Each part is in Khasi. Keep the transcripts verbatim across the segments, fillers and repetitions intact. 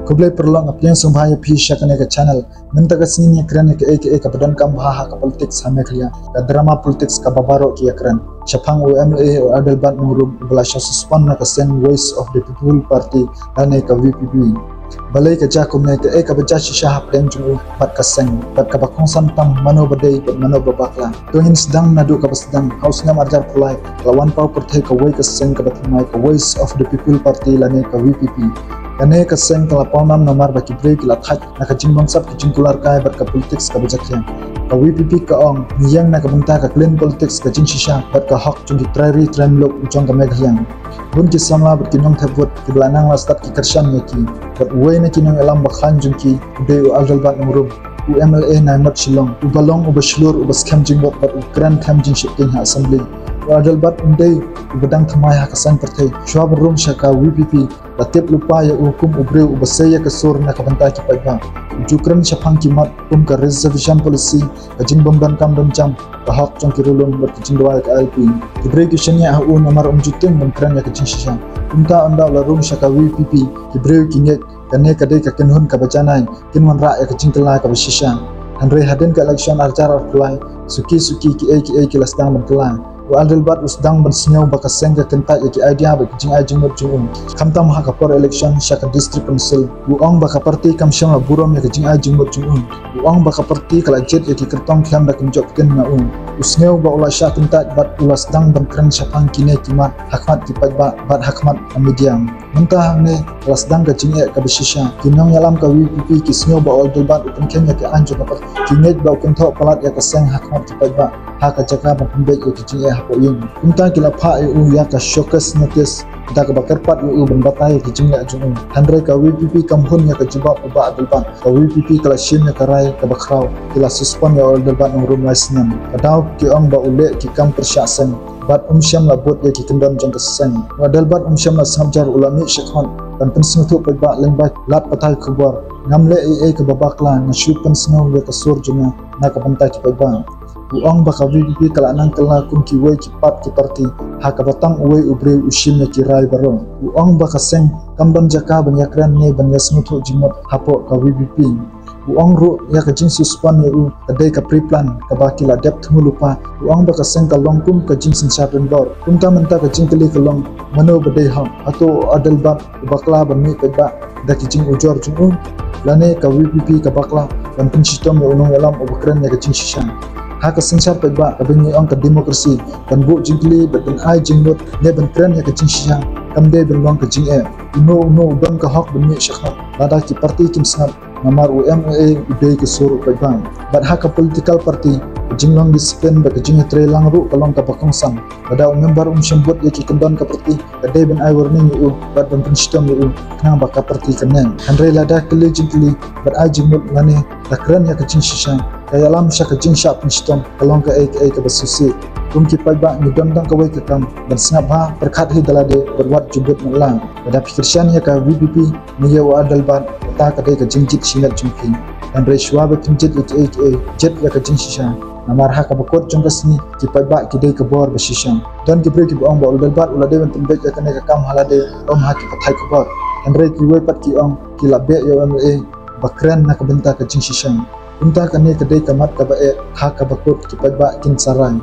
Khublei paralok, nga pdiang sngewbha ïa phi sha kane ka channel. Mynta ka sngi ngin ïakren ïa kaei kaei kaba donkam bha ha ka politics ha Meghalaya, ka drama politics kaba baroh ki ïakren. Shaphang u M L A u Adelbert Nongrum uba la shah suspend na ka seng Voice of the People Party lane ka V P P. Balei ka jia kumne, kaei kaba jia shisha hapdeng jong u bad ka seng, bad kaba kongsan tam, mano ba dei bad mano ba bakla. To ngin sdang naduh kaba sdang. Ha u snem arhajar arphew lai ka la wan paw pyrthei kawei ka seng kaba thymmai, ka Voice of the People Party lane ka V P P. Kane ka seng ka la pawnam namar ba ki briew ki la thait na ka jingbamsap, ka jingkular kai bad ka politics kaba jakhlia. Ka V P P ka ong, ngi ïeng na ka bynta ka clean politics, ka jingshisha bad ka hok jong ki trai ri trai muluk jong ka Meghalaya. Bun ki samla bad ki nongthep vote kiba la nang la stad ki kyrshan ïa ki. Bad uwei na ki nongïalam ba khlaiñ jong ki u dei u Adelbert Nongrum, u M L A na ka North Shillong, uba long uba shlur, uba skhem jingmut bad u kren them jingsheptieng ha Assembly. U Adelbert um dei uba dang thymmai ha ka saiñ pyrthei. Shuwa ban rung sha ka V P P, la tip lypa ïa u kum u briew uba sei ïa ka sur na ka bynta ki paidbah. U ju kren shaphang ki mat kum ka reservation policy, ka jingbym donkam donjam, ka hok jong ki riewlum bad ka jingduwai ka I L P. Ki briew ki shaniah ha u namar um ju tieng ban kren ïa ka jingshisha. Kumta ynda u la rung sha ka V P P, ki briew ki ngeit kane ka dei ka kynhun kaba janai, kin wanrah ïa ka jingkylla kaba shisha. Hynrei hadien ka election arhajar arphew lai, suki suki kiei kiei ki la sdang ban kylla. U Adelbert u sdang ban sngew ba ka seng ka kyntait ïa ki idea bad ki jingai jingmut jong u. Khamtam ha ka por election sha ka District Council, u ong ba ka party kam shym la burom ïa ka jingai jingmut jong u. U ong ba ka party ka la jied ïa ki kyrtong khlem da kumjuh ktien na u. U sngew ba u la shah kyntait bad u la sdang ban kren shaphang kine ki mat ha khmat ki paidbah bad ha khmat ka media. Mynta hangne la sdang ka jingeh kaba shisha. Ki nongïalam ka V P P ki sngew ba u Adelbert u pynkheiñ ïa ki aiñ jong ka party. Ki ngeit ba u kynthoh palat ïa ka seng ha khmat ki paidbah, ha ka jaka ban pynbeit ïa ki jingeh hapoh ïing. Kumta ki la phah ïa u ïa ka show cause notice, da kaba kyrpad ïa u ban batai ïa ki jingleh jong u. Hynrei ka V P P kam hun ïa ka jubab u Bah Adelbert. Ka V P P ka la shim ïa ka rai kaba khraw, ki la suspend ïa u Adelbert Nongrum lai snem. Ka daw ki ong ba u leh ki kam pyrshah seng bad um shym la bud ïa ki kyndon jong ka seng. U Adelbert um shym la sngap jar, u la mih shakhmat ban pynsngewthuh paidbah lyngba lad pathai khubor. Ngam leh ei ei kaba bakla, nga shu pynsngew ïa ka sur jong nga na ka bynta ki paidbah. U ong ba ka V P P ka la nang kylla kum kiwei ki pat ki party, ha kaba tang uwei u briew u shim ïa ki rai baroh. U ong ba ka seng kam don jaka ban ïakren ne ban ïasngewthuh jingmut hapoh ka V P P. U ong ruh ïa ka jingsuspend ïa u ka dei ka pre-plan kaba ki la dep thmu lypa. U ong ba ka seng ka long kum ka jingsynshar donbor. Kumta mynta ka jingkylli ka long, mano ba dei hok? Hato u Adelbert u bakla ban mih paidbah da ki jingujor jong u, lane ka V P P ka bakla ban pynshitom ïa u nongïalam uba kren ïa ka jingshisha? Ha ka synshar paidbah kaba ngi ong ka democracy, ban buh jingkylli bad ban ai jingmut ne ban kren ïa ka jingshisha kam dei ban long ka jingeh. Uno uno u don ka hok ban mih shakhmat lada ki party kim sngap. Namar u M L A u dei ka sur u paidbah. Bad ha ka political party, ka jinglong discipline bad ka jingïatreilang ruh ka long kaba kongsan. Lada u member um shym bud ïa ki kyndon ka party, ka dei ban ai warning ïa u bad ban pynshitom ïa u, khnang ba ka party kan neng. Hynrei lada kylli jingkylli bad ai jingmut lane da kren ïa ka jingshisha, ka ïalam sha ka jingshah pynshitom, ka long kaei kaei kaba shisha. Kum ki paidbah ngi don tang kawei ka kam, ban sngap bha, pyrkhat hi da lade bad wat ju bud matlah. Lada phi kyrshan ïa ka V P P ne ïa u Adelbert, kata ka dei ka jingjied shimet jong phi. Hynrei shuwa ba phin jied ïa kiei kiei, jied ïa ka jingshisha. Namar ha kaba kut jong ka sngi, ki paidbah ki dei ka bor ba shisha. Don ki briew kiba ong ba u Adelbert u la dei ban pynbeit ïa kane ka kam ha lade, ym ha ki pathai khubor. Hynrei kiwei pat ki ong ki la beh ïa u M L A ba kren na ka bynta ka jingshisha. Kumta kane ka dei ka mat kaba eh, ha kaba kut ki paidbah kin sa rai.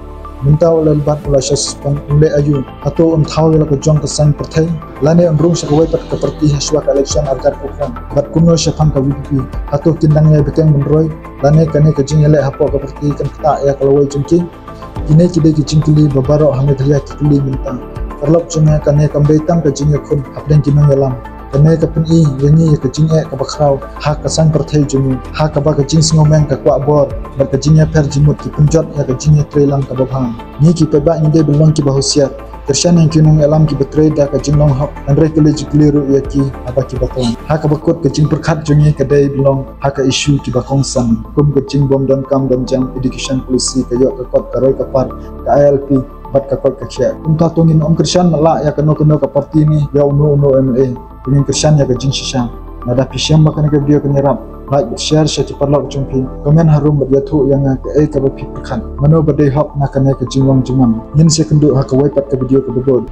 Mynta u Adelbert u la shah suspend, un leh aïu? Hato un thaw ïa la ka jong ka saiñ pyrthei, lane un rung sha kawei pat ka party ha shuwa ka election arhajar arphew khyndai? Bad kumno shaphang ka V P P? Hato kin dang ïai bteng ban roi, lane kane ka jingïaleh hapoh ka party kan ktah ïa ka lawei jong ki? Kine ki dei ki jingkylli ba baroh ha Meghalaya ki kylli mynta. Paralok jong nga, kane kam dei tang ka jingïakhun hapdeng ki nongïalam. Kane ka pyni ïa ngi ïa ka jingeh kaba khraw ha ka saiñ pyrthei jong ngi, ha kaba ka jingsngewmeng ka kwah bor bad ka jingïapher jingmut ki pynjot ïa ka jingïatreilang kaba bha. Ngi ki paidbah ngi dei ban long kiba husiar. Kyrshan ïa ki nongïalam kiba trei da ka jinglong hok, hynrei kylli jingkylli ruh ïa ki haba ki bakla. Ha kaba kut ka jingpyrkhat jong ngi ka dei ban long ha ka issue kiba kongsan, kum ka jingbym donkam donjam, education policy, ka ïoh ka kot, ka roi ka par, ka I L P bad ka koit ka khiah. Kumta to ngin ym kyrshan matlah ïa kano kano ka party ne ïa uno uno M L A. To ngin kyrshan ïa ka jingshisha. Lada phi shem ba kane ka video kan ïarap, like bad share sha ki paralok jong phi. Comment harum bad ïathuh ïa nga kaei kaba phi pyrkhat. Mano ba dei hok na kane ka jinglong jingman. Ngin sa ïakynduh ha kawei pat ka video kaba bud.